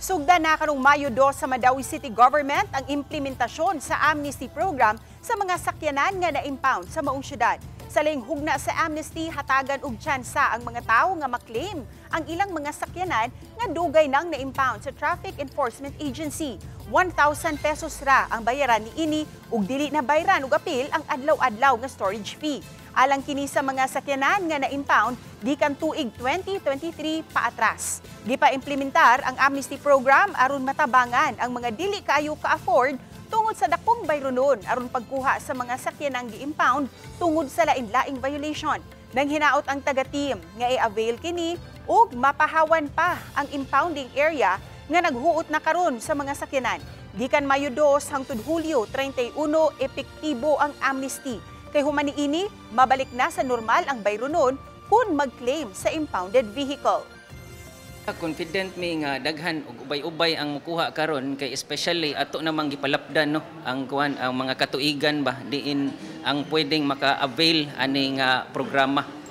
Sugdan na karong Mayo 2 sa Mandaue City Government ang implementasyon sa amnesty program sa mga sakyanan nga na-impound sa maong syudad. Sa laing hugna sa amnesty, hatagan og tsansa ang mga tawo nga maklaim ang ilang mga sakyanan nga dugay nang na-impound sa Traffic Enforcement Agency. 1,000 pesos ra ang bayaran niini ug dili na bayaran og apil ang adlaw-adlaw nga storage fee. Alang kini sa mga sakyanan nga na-impound gikan tuig 2023 paatras. Gipa-implementar ang amnesty program aron matabangan ang mga dili kaayo ka-afford tungod sa dakong bayronon aron pagkuha sa mga sakyanang gi-impound tungod sa lain-laing violation. Nang hinaot ang taga-team nga i-avail kini ug mapahawan pa ang impounding area nga naghuot na karon sa mga sakyanan. Gikan Mayo 2 hangtod Hulyo 31 epektibo ang amnesty. Kay human niini, mabalik na sa normal ang bayronon kung mag-claim sa impounded vehicle. Confident mi nga daghan og ubay-ubay ang mukuha karon kay especially ato namang gipalapdan, no, ang kuan, ang mga katuigan ba diin ang pwedeng maka-avail ani nga programa.